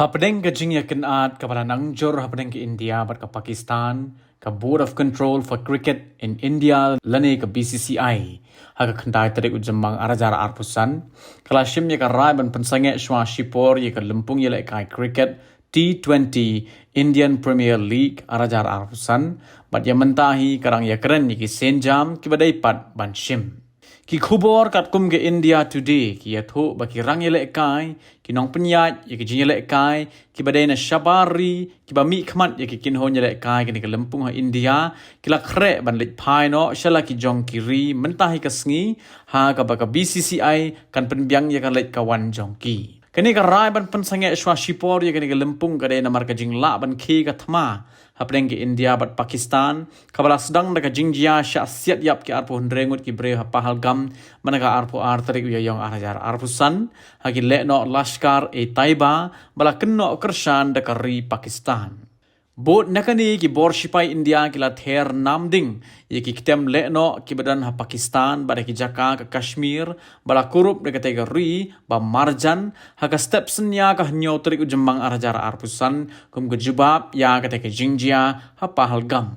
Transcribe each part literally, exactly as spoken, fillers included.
Hapdeng ka jingïakynad kaba la nang jur hapdeng ka India bad ka Pakistan, ka Board of Control for Cricket in India lane ka B C C I, ha ka khyndai tarik u Jymmang ar hajar arphew san, ka la shim ïa ka rai ban pynsangeh shuwa shipor ïa ka lympung ïalehkai cricket T twenty Indian Premier League ar hajar arphew san, bad ïa mynta hi ka dang ïakren ïa ki sienjam kiba dei pat ban shim. Ki khubor katkum ka India Today ki ïathuh ba ki rangïalehkai, ki nongpynïaid ïa ki jingïalehkai kiba dei na shabar ri, kiba mihkhmat ïa ki kynhun ïalehkai kane ka lympung ha India, ki la khreh ban leit phai noh sha la ki jong ki ri mynta hi ka sngi, ha kaba ka B C C I kan pynbiang ïa ka leit ka wan jong ki. Kane ka rai ban pynsangeh shuwa shipor ïa kane ka lympung ka dei namar ka jinglah ban khie ka thma hapdeng ka India bad Pakistan, kaba la sdang da ka jingjia shah siat ïap ki arphew hynriew ngut ki briew ha Pahalgam mynta ka arphew ar tarik u Ïaïong ar hajar arphew san, ha ki lehnoh Lashkar-e-Taiba ba la kynnoh kyrshan da ka ri Pakistan. Bud na kane, ki bor shipai India ki la ther namding ïa ki ktem lehnoh kiba don ha Pakistan bad ha ki jaka ka Kashmir ba la kurup da katei ka ri ba marjan, ha ka step synñia ka hynñiew tarik u Jymmang ar hajar arphew san, kum ka jubab ïa katei ka jingjia ha Pahalgam.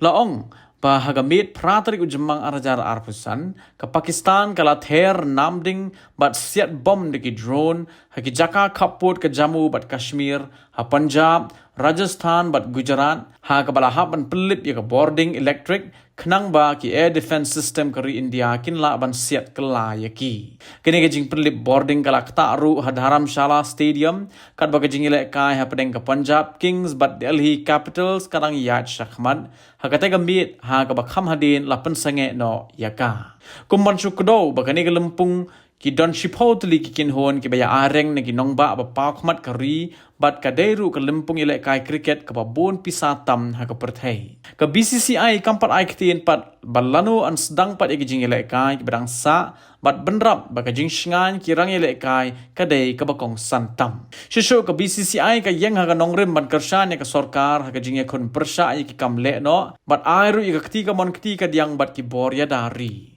La ong ba ha ka miet phra tarik u Jymmang ar hajar arphew san, ka Pakistan ka la ther namding bad siat bom da ki drone ha ki jaka khappud ka Jammu bad Kashmir, ha Punjab, Rajasthan bad Gujarat, ha kaba la hap ban pynlip ïa ka bording elektrik, khnang ba ki air defense system ka ri India kin lah ban siat kylla ïa ki. Kane ka jingpynlip bording ka la ktah ruh ha Dharamshala Stadium, katba ka jingïalehkai hapdeng ka Punjab Kings bad Delhi Capitals ka dang ïaid shakhmat, ha katei ka miet ha kaba kham hadien la pynsangeh noh ïa ka. Kum ban shu kdew ba kane ka lympung ki don shiphew tylli ki kynhun kiba ïa areng na ki nongbah ba pawkhmat ka ri, bad ka dei ruh ka lympung ïalehkai cricket kaba bun pisa tam ha ka pyrthei. Ka B C C I kam pat ai ktien pat ba lano yn sdang pat ïa ki jingïalehkai kiba dang sah, bad bynrap ba ka jingshngaiñ ki rangïalehkai ka dei kaba kongsan tam. Shuh shuh ka B C C I ka ïeng ha ka nongrim ban kyrshan ïa ka sorkar ha ka jingïakhun pyrshah ïa ki kam lehnoh, bad ai ruh ïa ka kti kamon kti kadiang bad ki bor ïada ri.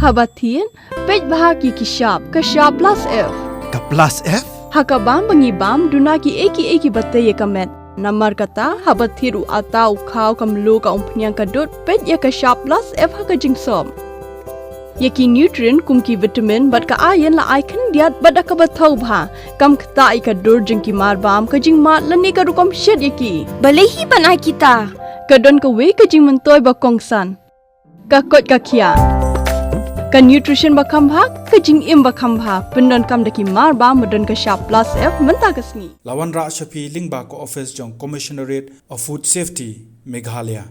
Haba thied, peit bha ïa ki shap, ka shap plus F. Ka plus F? Ha ka bam ba ngi bam, duna kiei kiei kiba tei ïa ka met. Namar kata, haba thied u atta, u khaw, ka mluh, ka umphniang, ka dud, peit ïa ka shap plus F ha ka jingsop. Ïa ki nutrient kum ki vitamin bad ka iron la ai khyndiat bad da kaba thaw bha. Kam ktah ïa ka dur jong ki marbam, ka jingmad lane ka rukom shet ïa ki. Balei hi ban ai kita? Ka don kawei ka jingmyntoi ba kongsan. Ka koit ka khiah. Ka nutrition ba kham bha, ka jingim ba kham bha. Pyndonkam da ki marbam ba don ka shap plus F mynta ka sngi. La wanrah sha phi lyngba ka office jong Commissionerate of Food Safety, Meghalaya.